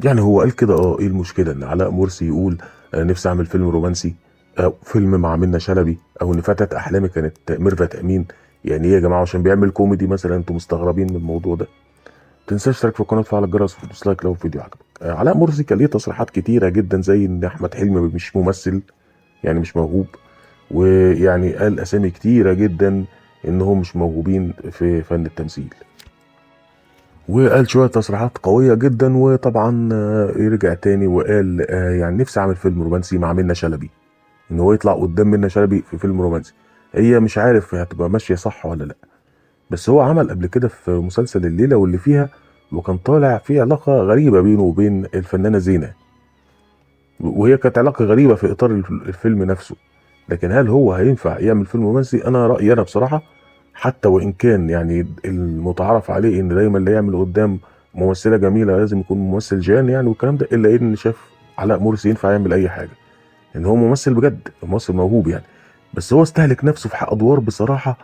يعني هو قال كده. ايه المشكلة ان علاء مرسي يقول انا نفسي اعمل فيلم رومانسي او فيلم مع منة شلبي، او ان فتاة احلامي كانت ميرفت امين؟ يعني ايه يا جماعة، عشان بيعمل كوميدي مثلا انتوا مستغربين من الموضوع ده؟ تنساش تشترك في القناة وتفعل الجرس وتدوس like لو الفيديو عجبك. علاء مرسي كان ليه تصريحات كتيرة جدا، زي ان احمد حلمي مش ممثل، يعني مش موهوب، ويعني قال اسامي كتيرة جدا انهم مش موهوبين في فن التمثيل، وقال شوية تصريحات قوية جدا. وطبعا رجع تاني وقال يعني نفسي اعمل فيلم رومانسي مع منة شلبي، ان هو يطلع قدام منة شلبي في فيلم رومانسي. هي مش عارف هتبقى ماشية صح ولا لا، بس هو عمل قبل كده في مسلسل الليلة واللي فيها، وكان طالع في علاقة غريبة بينه وبين الفنانة زينة، وهي كانت علاقة غريبة في إطار الفيلم نفسه. لكن هل هو هينفع يعمل فيلم رومانسي؟ أنا رأيي أنا بصراحة، حتى وإن كان يعني المتعارف عليه إن دايما اللي يعمل قدام ممثلة جميلة لازم يكون ممثل جان يعني والكلام ده، إلا إن شاف علاء مرسي ينفع يعمل أي حاجة، إن هو ممثل بجد، ممثل موهوب يعني. بس هو استهلك نفسه في أدوار بصراحة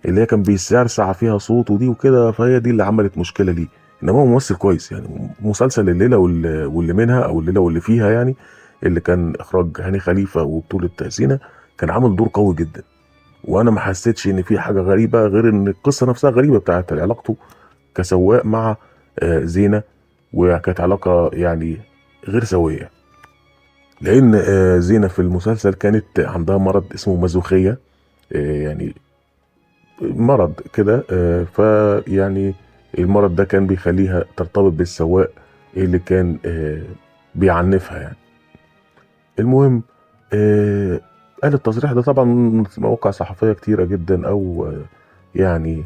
اللي هي كان بيسرسع فيها صوته دي وكده، فهي دي اللي عملت مشكلة ليه. إنما هو ممثل كويس يعني. مسلسل الليلة واللي منها، أو الليلة واللي فيها يعني، اللي كان إخراج هاني خليفة وبطولة زينة، كان عامل دور قوي جدا، وأنا ما حسيتش إن في حاجة غريبة غير إن القصة نفسها غريبة بتاعت علاقته كسواق مع زينة، وكانت علاقة يعني غير سوية، لأن زينة في المسلسل كانت عندها مرض اسمه مازوخية، يعني مرض كده، فيعني المرض ده كان بيخليها ترتبط بالسواق اللي كان بيعنفها يعني. المهم قال التصريح ده طبعا مواقع صحفية كتيرة جدا، أو يعني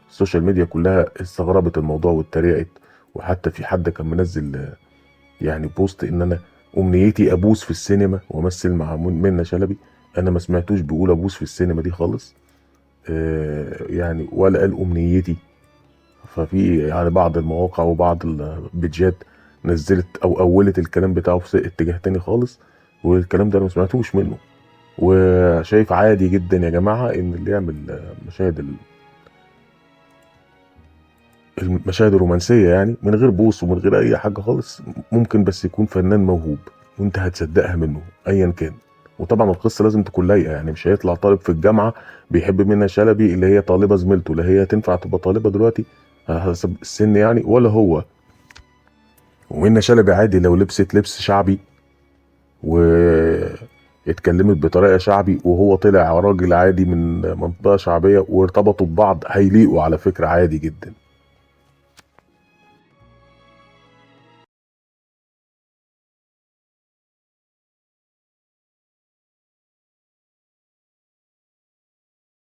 السوشيال ميديا كلها استغربت الموضوع واتريقت، وحتى في حد كان منزل يعني بوست إن أنا أمنيتي أبوس في السينما وأمثل مع منة شلبي. أنا ما سمعتوش بيقول أبوس في السينما دي خالص، يعني ولا قال أمنيتي. ففي يعني بعض المواقع وبعض البيجات نزلت أو أولت الكلام بتاعه في اتجاه تاني خالص، والكلام ده أنا ما سمعتوش منه. وشايف عادي جدا يا جماعة إن اللي يعمل المشاهد الرومانسية يعني من غير بوس ومن غير أي حاجة خالص، ممكن بس يكون فنان موهوب وانت هتصدقها منه أيا كان. وطبعا القصة لازم تكون لايقة، يعني مش هيطلع طالب في الجامعة بيحب منة شلبي اللي هي طالبة زميلته، لا هي تنفع تبقى طالبة دلوقتي حسب السن يعني، ولا هو. ومنة شلبي عادي لو لبست لبس شعبي واتكلمت بطريقة شعبي وهو طلع راجل عادي من منطقة شعبية وارتبطوا ببعض، هيليقوا على فكرة عادي جدا.